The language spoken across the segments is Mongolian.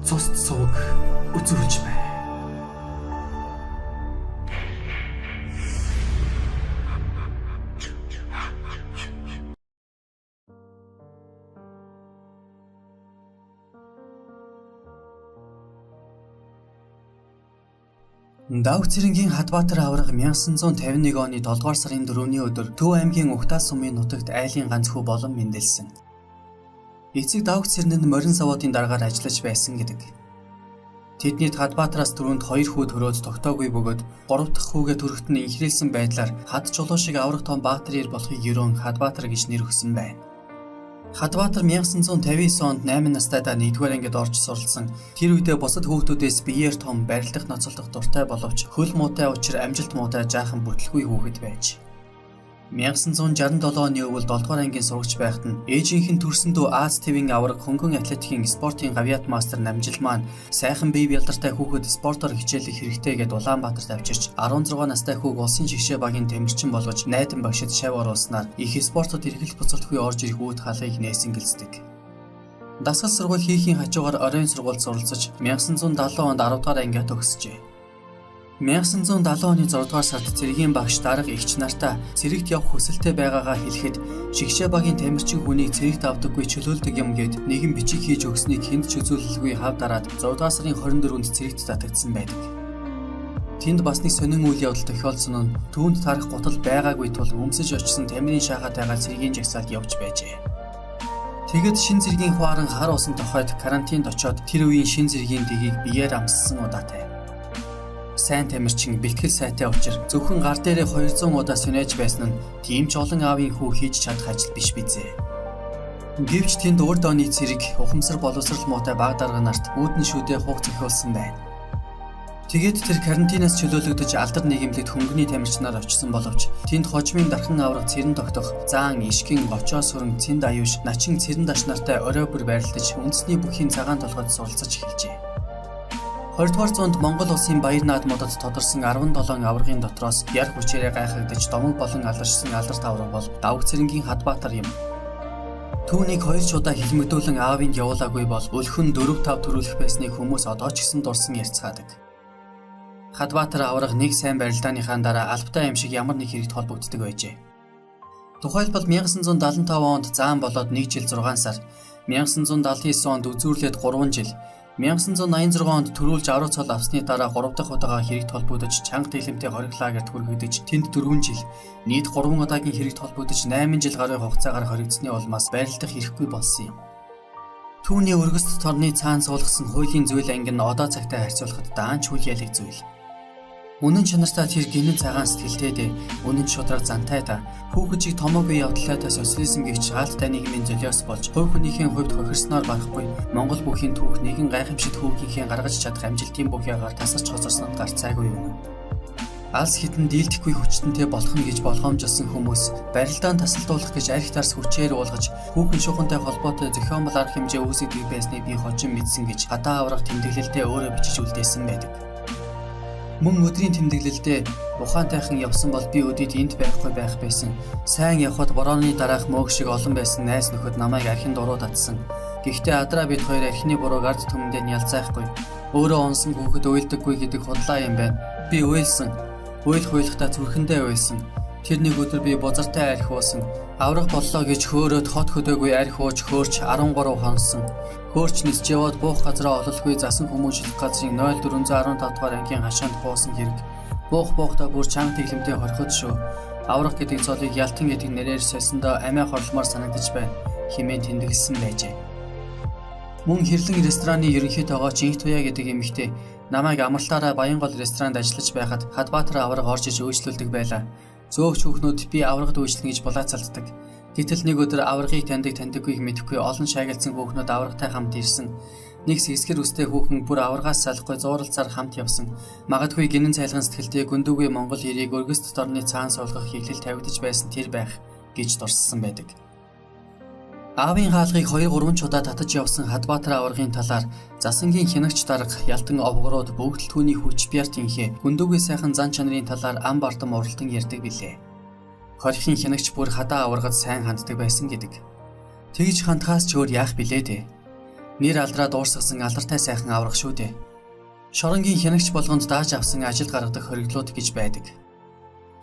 Цуст сувг үзүүлж байна. Давг Цэрэнгийн Хадбаатар аварга 1951 оны 7 дугаар сарын 4-ний өдөр Төв аймгийн Угтаа сумын нутагт айлын ганц хүү болон мэндэлсэн. Эцэг Давг Цэрнэнд морин заводын даргаар ажиллаж байсан гэдэг. Тэдний Хадбаатараас түрүүнд 2 хүү төрөөд тогтоогүй бөгөөд 3 дахь хүүгээ төрөхт нь инхрийлсэн байдлаар хад чулуу шиг аврах том Баатар ир болохыг ерөөн Хадбаатар гэж нэр өгсөн байна. Хадбаатар 1959 онд 8 настайдаа 1-р ангид орж суралцсан. Тэр үедээ бусад хүүхдүүдээс биеэр том, барилдах ноцолдох дуртай боловч хөл муутай учир амжилт муутай жаахан бүтлгүй хүүхэд байж. 1967 оны өвөл 7 дугаар ангийн сурагч байхад нь ээжийнх нь төрсөн дүү Аз ТV-ийн авраг хөнгөн атлетикийн спортын гавьяат мастер Намжил маань сайхан бие бялдартай хүүхэд спортоор хичээлэх хэрэгтэй гэд Улаанбаатарт авчирч 16 настай хүүг улсын шигшээ багийн тамирчин болгож найдан багшид шав оруулснаар их спортод эргэлт буцалтгүй орж ирэх үүд хаалгыг нээсэн гэлцдэг. Дасгал сургууль хийхийн хажуугаар оройн сургуульд суралцаж 1970 онд 10 дугаар ангиа төгсжээ. 1970 оны 6 дугаар сард цэргийн багш дарга эгч нартаа цэрэгт явах хүсэлтэй байгаагаа хэлэхэд шигшээ багийн тамирчин хүнийг цэрэгт авдаггүй чөлөөлдөг юм гээд нэгэн бичиг хийж өгснийг хэнд ч үзүүлэлгүй хав дараад 6 дугаар сарын 24-нд цэрэгт татагдсан байдаг. Тэнд бас нэг сонин үйл явдал тохиолдсон нь түүнд таарах гутал байгаагүй тул өмсөж очисон тамирын шахаатайгаа цэргийн жагсаалд явж байжээ. Тэгэд шин зэргийн хуаран хар усан тохойд карантинд очоод тэр үеийн шин зэргийн дэгийг биеэр амссан удаатай. Сайн тамирчин бэлтгэл сайтай учир зөвхөн гар дээрээ 200 удаа сүнэж байсан нь тийм ч олон аавын хүү хийж чадах ажил биш бизээ. Гэвч тэнд урд оны цэрэг ухамсар боловсрал муутай баг дарга нарт үүдэн шүдэ хуг зохиулсан байна. Тэгээд тэр карантинаас чөлөөлөгдөж алдар нийгэмлэгт хөнгөний тамирчнаар очсон боловч тэнд хожмын дархан авраг цэрэн тогтох, заан ишгэн, гочоо сүрэн, цэнд аюуш, начин цэрэн даш нартай орой бүр байрлаж үндэсний бүхийн цагаан толгойд суралцаж эхэлжээ. 20 дугаар зуунд Монгол улсын баяр наадмуудад тодорсон 17 аваргын дотроос яр хүчээрээ гайхагдаж домог болон алдаршсан алдарт аварга бол Давг Цэрэнгийн Хадбаатар юм. Түүнийг хоёр ч удаа хилмигдүүлэн аавынд явуулаагүй бол өлхөн 4 5 төрүүлэх байсныг хүмүүс одоо ч гэсэн дурсан ярьцгаадаг. Хадбаатар аварга нэг сайн барилдааныхаа дараа албатай юм шиг ямар нэг хэрэгт холбогддог байжээ. Тухайлбал 1975 онд заан болоод 1 жил 6 сар, 1979 онд үзүүрлээд 3 жил, 1986 онд төрүүлж авраг цол авсны дараа 3 дахь удаага хэрэгт холбогдож чанга дэглэмтэй хориг лагерт хүргэгдэж тэнд 4 жил, нийт 3 удаагийн хэрэгт холбогдож 8 жил гаруй хугацаагаар хоригдсны улмаас барилдах хэрэггүй болсон юм. Түүний өргөст торны цаан суулгасан хуулийн зүйл анги нь одоо цагтай харьцуулахад даанч үл ялэг зүйл. Үнэн чанартай тэр гинэн цагаан сэтгэлтэй дээ, үнэн шудраг зантай та. Хүүхэд шиг томоогүй явдлаатай социализм гихч хаалттай нийгмийн золиос болж хувь хүнийхээ хувьд хохирсноор барахгүй Монгол бүхийн түүх нэгэн гайхамшигт хүүгийнхээ гаргаж чадах амжилтын бүх ягаар тасарч хоцорсонд гарцаагүй юм. Алс хитэн дийлдэхгүй хүчтэнтэй болох нь гэж болгоомжилсан хүмүүс барилдаан тасалдуулах гэж арх тарс хүчээр уулгаж хүүхэн шухантай холбоотой зохиомол арга хэмжээ үүсгэдэг байсныг би хожим мэдсэн гэж хадаа аврах тэмдэглэлдээ өөрөө бичиж үлдээсэн байдаг. Мөн өдрийн тэмдэглэлдээ ухаантайхан явсан бол би өдийд энд байхгүй байх байсан. Сайн явхад борооны дараах мөөг шиг олон байсан найз нөхөд намайг архинд уруу татсан. Гэхдээ адраа бид хоёр архины бурууг ард түмэндээ нь ялзаахгүй. Өөрөө онсон хүүхэд уйлдаггүй гэдэг худлаа юм байна. Би уйлсан. Уйл хуйлахдаа зүрхэндээ уйлсан. Тэр нэг өдөр би бузартай архи уусан. Аврах боллоо гэж хөөрөөд хот хөдөөгүй архи ууж хөөрч 13 хонсон. Хөөрч нисж яваад буух газраа ололгүй засан хүмүүжлэх газрын 0415 дугаар ангийн хашаанд буусан хэрэг. Буух буухдаа бүр чанга тэглэмтэй хорход шүү. Аврах гэдэг цолыг Ялтан гэдэг нэрээр сольсондоо амиа хорломоор санагдаж байна хэмээн тэмдэглэсэн байжээ. Мөн Хэрлэн рестораны ерөнхий тоогооч Инх Туяа гэдэг эмэгтэй намайг амралтаараа Баянгол ресторанд ажиллаж байхад Хадбаатар авраг орж иж үйлчлүүлдэг байлаа. Зөөгч хүүхнүүд би аврагт үйлчлэнэ гэж булаацалддаг. Гэтэл нэг өдөр аваргыг таньдаг таньдаггүйг мэдэхгүй олон шаагилцсан хүүхнүүд аваргатай хамт ирсэн. Нэг сэгсгэр үстэй хүүхэн бүр аваргаас салахгүй зууралцаар хамт явсан. Магадгүй гинэн цайлган сэтгэлтэй гүндүгүй Монгол хэрийг өргөст дорны цаан суулгах хэглэл тавигдаж байсан тэр байх гэж дурссан байдаг. Аавын хаалгыг 2 3 ч удаа татаж явсан Хадбаатар аваргын талаар Засангийн хянагч дарга Ялтан овгорууд бүгд л түүний хүч бярт инхээ гүндүгүй сайхан зан чанарын талаар ам бардам уралдан ярьдаг билээ. Хорихын хянагч бүр хадаа аваргад сайн ханддаг байсан гэдэг. Тэгж хандхаас ч өөр яах билээ дээ. Нэр алдраа дуурсгасан алдартай сайхан аврах шүү дээ. Шоронгийн хянагч болгонд дааж авсан ажил гаргадаг хориглууд гэж байдаг.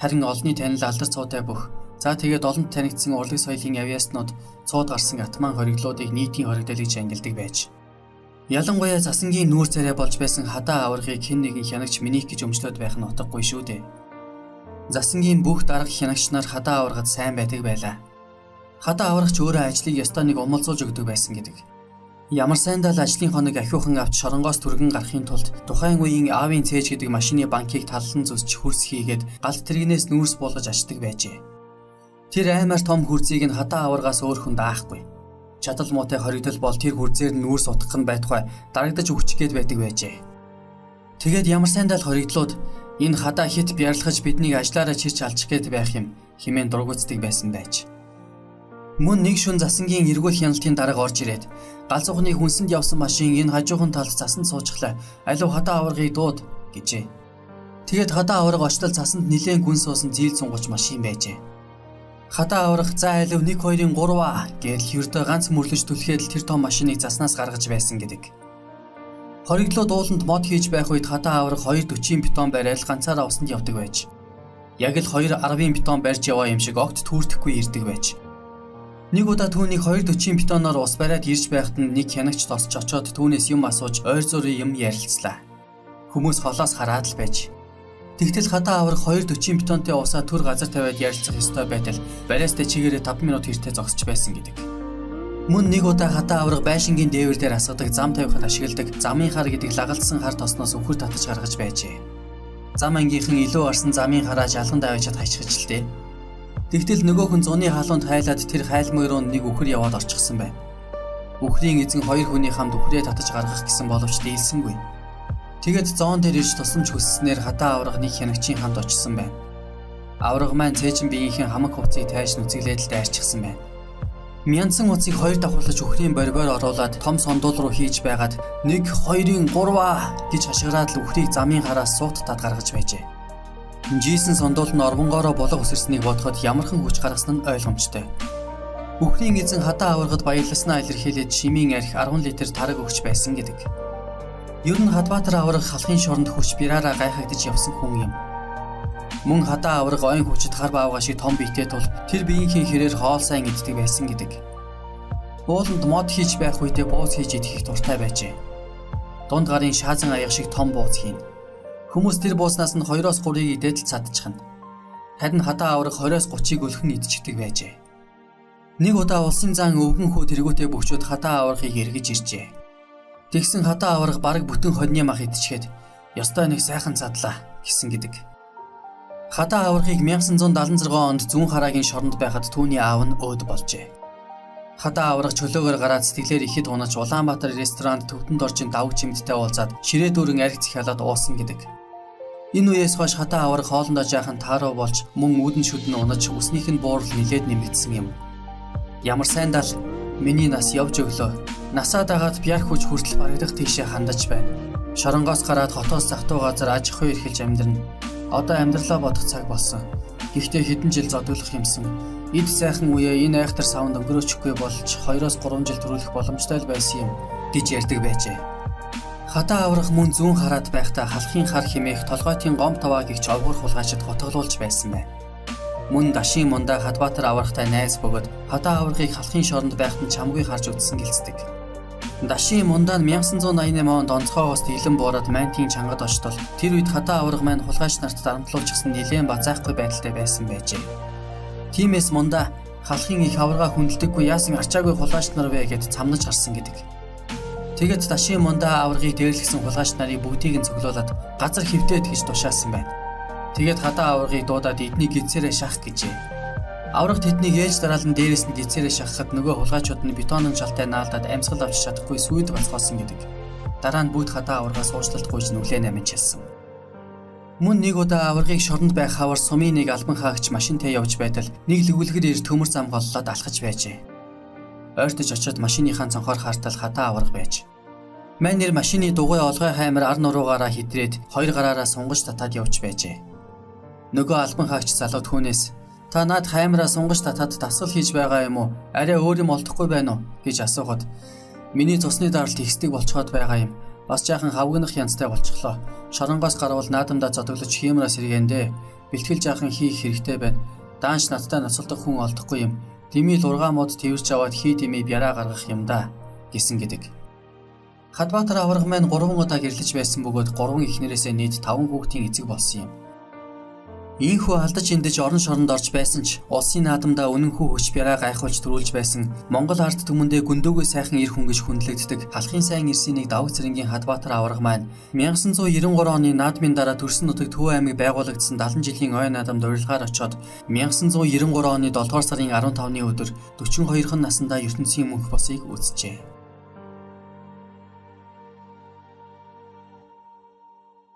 Харин олонний танил алдар цуутай бүх за тэгээд олонд танигдсан урлаг соёлын авьяаснууд цууд гарсан атман хориглуудыг нийтийн хоригдол гэж ангилдаг байж. Ялангуяа засангийн нүүр царай болж байсан хадаа аваргыг хэн нэгэн хянагч минийх гэж өмчлөөд байх нь утгагүй шүү дээ. Засангийн бүх дарга хянагч нар хадаа аваргад сайн байдаг байлаа. Хадаа аваргач өөрөө ажлыг ёстой нэг умалзуулж өгдөг байсан гэдэг. Ямар сайндаа л ажлын хоног ахиухан авч шоронгоос түргэн гарахын тулд тухайн үеийн аавын цээж гэдэг машины банкыг таллан зүсч хөрс хийгээд галт тэрэгнээс нүүрс буулгаж ачдаг байжээ. Тэр аймаар том хөрзийг нь хадаа аваргаас өөр хүн даахгүй. Чадал муутай хоригдол бол тэр хөрзээр нь нүүрс утгах нь байтугай дарагдаж өгчих гээд байдаг байжээ. Тэгээд ямар сайндаа л хоригдлууд энэ хадаа хит бярлахаж биднийг ажлаараа чирч алчих гээд байх юм хэмээн дургуутдаг байсан байж. Мөн нэг шүн засангийн эргүүл хяналтын дарга орж ирээд галзуухны хүнсэнд явсан машин энэ хажуухан талд засанд суучглаа. Алив хадаа аваргыг дууд гэжээ. Тэгээд хадаа аварга очтол засанд нилээн гүн суусан зийл сунгууч машин байжээ. Хадаа аварга за алив 1 2 3 аа гэдэл ердөө ганц мөрлөж түлхээд л тэр том машиныг заснаас гаргаж байсан гэдэг. Хориглоод ууланд мод хийж байх үед хадаа аварга 2.40 бетон барайл ганцаараа усанд явдаг байж. Яг л 2.10 бетон барьж яваа юм шиг огт түүртэхгүй ирдэг байж. Нэг удаа түүнийг 2.40 бетоноор ус бариад ирж байхад нь нэг хянагч тосч очоод түүнээс юм асууж ойр зургийн юм ярилцлаа. Хүмүүс холоос хараад л байж. Тэгтэл хадаа аврах 2.40 бетонтой усаа төр газар тавиад ярилцах ёстой байтал бариастай чигээрээ 5 минут хэртэ зогсож байсан гэдэг. Мөн нэг удаа хадаа аврах байшингийн дээвэр дээр асгадаг зам тавихад ашигладаг замын хар гэдэг лагалдсан хар тосноос үхэр татаж гаргаж байжээ. Зам ангийнхан илүү арсан замын хараа жалган даваачаад хайчихж л дээ. Тэгтэл нөгөө хүн зуны халуунд хайлаад тэр хайлмаг руу нэг үхэр яваад орчихсон байна. Үхрийн эзэн хоёр хүний хамт үхрээ татаж гаргах гэсэн боловч дийлсэнгүй. Тэгээд зоон дээр ирж тусламж хүсснээр хадаа авраг нэг хянагчийн хамт очсон байна. Авраг маань цээжин биеийнхэн хамаг хувцсыг тайж нүцгэлээд л дайрчихсан байна. Мянсан утсыг хоёр давхарлаж үхрийн борбоор оруулаад том сондуул руу хийж байгаад 1 2 3 аа гэж хашгираад л үхрийг замын хараас суут тад гаргаж байжээ. Жисэн сондуул нь орвонгоороо булга өсөрснийг бодоход ямархан хүч гаргасан нь ойлгомжтой. Үхрийн эзэн хадаа аваргад баярласнаа илэрхийлээд шимийн арх 10 литр тараг өгч байсан гэдэг. Ер нь Хадбаатар аварга халахын шоронд хурч бираараа гайхагдаж явсан хүн юм. Мөн хадаа аварга ойн хүчит хар баавга шиг том биетэй тул тэр биеийнхээ хэрээр хоол сайн иддэг байсан гэдэг. Ууланд мод хийж байх үедээ бууз хийж идэх их дуртай байжээ. Дунд гарын шаазан аяга шиг том бууз хийнэ. Хүмүүс тэр бууснаас нь 2-3-ыг идээд л цадчихна. Харин хадаа аврах 20-30-ыг өлхөн идчихдэг байжээ. Нэг удаа улсын зан өвгөн хүү тэргүүтээ бөхчүүд хадаа аврахыг эргэж иржээ. Тэгсэн хадаа аврах бараг бүтэн ходны мах идчихэд ёстой нэг сайхан задлаа гэсэн гэдэг. Хадаа аврахыг 1976 онд зүүн хараагийн шоронд байхад түүний аав нь өөд болжээ. Хадаа аврах чөлөөгөр гараад сэтгэлээр ихэд унаж Улаанбаатар ресторанд төвдөнд орчин давг чимдтэй уулзаад ширээ дүүрэн арх захиалаад уусан гэдэг. Энэ үеэс хойш хадаа аврах хоолндоо жаахан тааруу болж мөн үүдэн шүдэн унаж үснийх нь буурал нилээд нэмэгдсэн юм. Ямар сайндаа л миний нас явж өглөө. Насаа дагаад бяр хүч хүртэл барагдах тийшээ хандаж байна. Шоронгоос гараад хотоос захтуу газар аж ахуй эрхэлж амьдрна. Одоо амьдралаа бодох цаг болсон. Гэхдээ хэдэн жил зодоглох юмсан. Эд сайхан үеэ энэ айхтар савнд өнгөрөөчихгүй болж 2-3 жил төрүүлэх боломжтой л байсан юм гэж ярьдаг байжээ. Хадаа аврах мөн зүүн хараад байхдаа халахын хар химээх толгойтын гом таваа гихч овгор хулгайчид хутгалуулж байсан байна. Мөн дашийн мундаа Хадбаатар аврахтай найз бөгөөд хадаа аврахыг халахын шоронд байхад нь чамгүй харж үзсэн гэлцдэг. Дашийн мундаа нь 1988 онд онцгойгоос дийлэн буураад мантийн чангад очтол тэр үед хадаа аврах маань хулгайч нарт дарамтлуулчихсан нэлээн базаахгүй байдалтай байсан байжээ. Тиймээс мундаа халахын их аварга хүндэлдэггүй яасан арчаагүй хулгайч нар вэ гэд цамнаж гарсан гэдэг. Тэгээд дашийн мундаа аваргыг дээрлэхсэн хулгайч нарыг бүгдийг нь цуглуулад газар хөвтөөд гэж тушаасан байна. Тэгээд хадаа аваргыг дуудаад эднийг гидсээрээ шах гэжээ. Авраг тэднийг ээж дараалан дээрээс нь гидсээрээ шахахад нөгөө хулгайчууд нь бетонон шалтай наалдаад амьсгал авч чадахгүй сүйд балцгоосон гэдэг. Дараа нь бүгд хадаа аваргаас уучлалт гуйж нүглээ намжилсан. Мөн нэг удаа аваргыг шоронд байх хавар сумын нэг албан хаагч машинтай явж байтал нэг лүглгэр ир төмөр зам голлоод алхаж байжээ. Ойртож очиод машиныхаа цонхоор хартал хадаа аварга байж. Мань нэр машины дугуй олгой хаймар ар нуруугаараа хитрээд хоёр гараараа сунгаж татаад явж байжээ. Нөгөө албан хаагч залуу түүнээс та над хаймараа сунгаж татаад дасгал хийж байгаа юм уу? Арай өөр юм олдохгүй байна уу? гэж асуухад Миний цусны даралт ихсдэг болцоход байгаа юм. Бас жаахан хавгнах янзтай болчихлоо. Шоронгоос гарвал наадамдаа зодоглож хиймраа сэргээндээ. Бэлтгэл жаахан хийх хэрэгтэй байна. Даанч надтай ноцолдох хүн олдохгүй юм. Дими л ургаан мод тэрч аваад хий дими бяраа гаргах юм да гэсэн гэдэг. Хадбаатар аварга маань 3 удаа гэрлэж байсан бөгөөд 3 эхнэрээсээ нийт 5 хүүхдийн эцэг болсон юм. Ийхүү алдаж эндэж орон шоронд орж байсан ч улсын наадамдаа үнэнхүү хүч бяраа гайхуулж төрүүлж байсан Монгол ард түмэндээ гүндөөгөө сайхан эр хүн гэж хүндлэгддэг халахын сайн ирсийн нэг давг цэрэнгийн Хадбаатар аварга маань 1993 оны наадмын дараа төрсөн нутаг Төв аймаг байгуулагдсан 70 жилийн ой наадамд урилгаар очоод 1993 оны 7 дугаар сарын 15-ны өдөр 42 насандаа ертөнцийн мөнх босыг үзжээ.